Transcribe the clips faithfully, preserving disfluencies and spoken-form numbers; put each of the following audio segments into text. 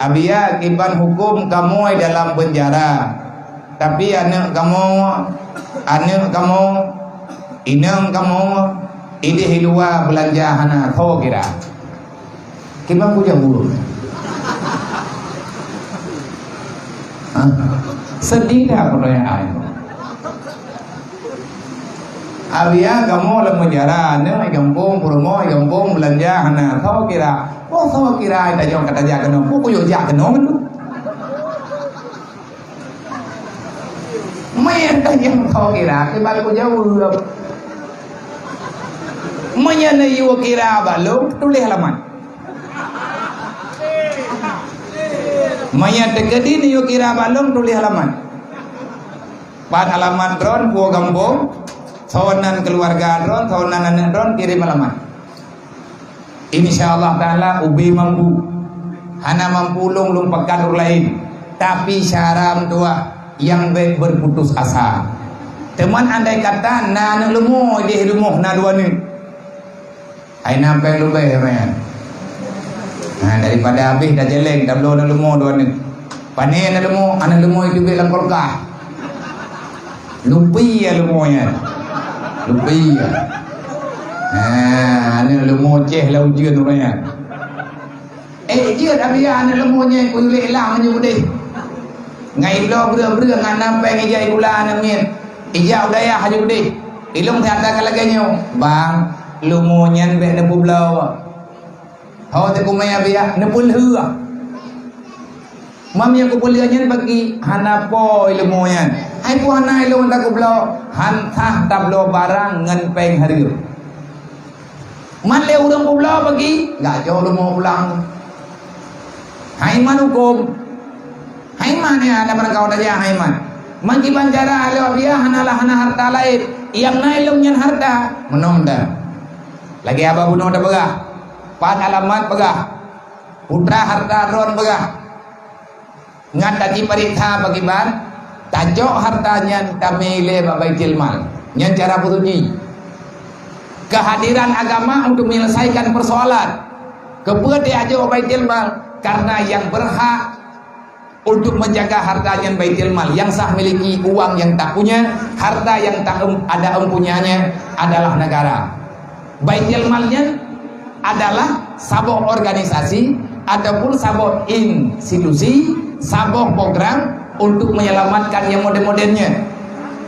Abiya kiban huköm kamoe dalam peunjara, tapi aneuk kamoe, aneuk kamoe, inong kamoe, ideh i luwa beulanja hana, soe kira. Kiban kujak buet. Hah? Sedih dah pertanyaan. Abiya kamoe lam peunjara, aneuk i gampông, peurumoh i gampông, beulanja hana, soe kira. Oh, soe kira tajak, ka tajak keunoe. Kujak keunoe. Meunan tajak soe kira, kiban kujaweueb. Meunyoe neuyue kira bak lôn, tuléh alamat. Meunyoe teukeudi neuyue kira bak lôn, tuléh alamat. Pat alamat droen, peue gampông, soe nan keuluwarga droen, soe nan aneuk droen, kirém alamat. Insya Allah Taala ubé mampu. Hana mampu lôn, lôn pakat ureueng laén. Tapi syara meutuah nyang bèk berputus asa. Teuma andai kata na aneuk leumo ideh rumoh na dua neuk. Hai na péng leubeh meunan. Ha, daripada habéh tajeleng, tabloe aneuk leumo dua neuk. Pane aneuk leumo, aneuk leumo iteubiet lam kulkas. Lupi ya leumo nyan. Lupi ya. Ha, aneuk leumo ceh lam ujeuen ureueng nyan. Eh, jeuet Abiya aneuk leumo nyan kuyue lé lam meunyoe udeh. Ngai bloe breueh-breueh ngon nam péng ija i gula aneuk miet. Ija u dayah aju udeh. Ilong that-that ka lagèe nyoe. Bang, leumo nyan bèk neupeubloe. Ho teukumè Abiya, neupeulheueh. Mam nyang kupeulheueh nyan bagi hana po ileumu nyan. Hai po hana ileumu dak kubloe, han sah tabloe barang ngon péng hareuem. Man lé ureueng kubloe bagi, gak jok leumu pulang. Hai man huköm. Hai man ya, ada barang kau tajak hai man. Man kiban cara aleuh Abiya hana lah hana harta laén. Nyang na ilong nyan harta, meunoe dah. Lagèe haba bunoe tapeugah. Pat alamat peugah. Putra harta droen peugah. Ngat taji pareksa pakriban, tajok harta nyan tamè ilèe bak Baitul Mal. Nyan cara peusuci. Kehadiran agama untuk menyelesaikan persoalan. Keupeue tajok Baitul Mal? Karena yang berhak untuk menjaga harta nyan Baitul Mal, yang sah miliki uang yang tak punya, harta yang tak em-, ada empunyanya adalah negara. Baitul Mal nyan adalah saboh organisasi ataupun saboh institusi, saboh program untuk menyelamatkan nyang modern-modern nyan.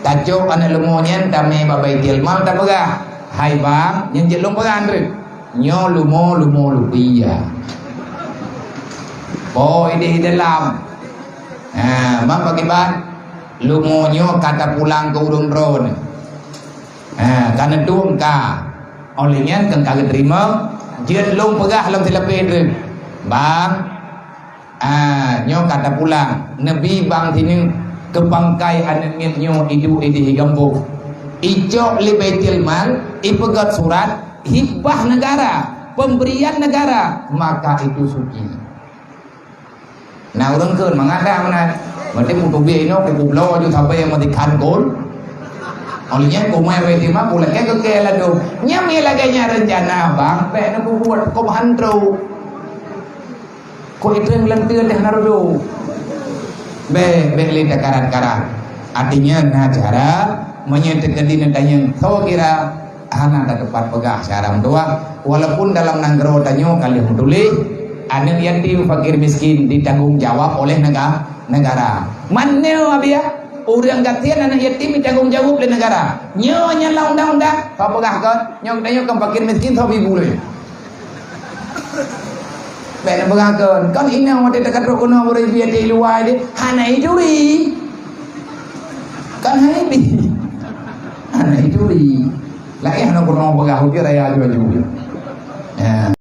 Tajok aneuk leumo nyan tamè bak Baitul Mal tapeugah, "Hai bang, nyan jeuet lôn peugah treuk. Nyoe leumo, leumo lupi ya." Oh, ideh di dalam. Ha, bang pakriban? Leumo nyoe ka tapulang keu ureueng droeneuh. Ha, ka neutueng ka. Óh lheueh nyan keu ka geuteurimong, jeuet lôn peugah lom silapeh treuk. Bang, ah, nyoe ka tapulang. Neubi bang sineuk keu bangkai aneuk miet nyoe iduek ideh i gampông. Icok lé Baitul Mal, ipeugöt surat, hibah negara, pemberian negara, maka itu suci. Na ureueng kheun mangat dah meunan. Berarti meutubiet inoe kubu bloe ju sabe nyang meutikhan kol. Oleh nyan kumai wai tima kulakèe keu kèe ladôm. Nyan mi lagèe nyan rencana bang, bèk neupeubuet kop han trok. Kok itreng leunteu dah na rudu. Bèk, bèk lé takarat-karat. Artinya na cara meunyoe teukeudi neutanyong soe kira hana tateupat peugah cara meutuah, walaupun dalam nanggroe tanyoe ka lheueh meutuléh, aneuk yatim, fakir miskin ditanggung jawab oleh nega-, negara. Man nyoe Abiya, ureueng gasien aneuk yatim ditanggung jawab lé negara. Nyoe nyan lam undang-undang, soe peugah kon, nyoe tanyoe kon fakir miskin, soe ibu lé. Bèk neupeugah kon, kon inong watèe teuka trok keunoe beureubie di luwa deh, hana ituri. Kon hana ibi. Hana ituri. Laén hana keunoe peugah, uji raya aju-aju. Ya.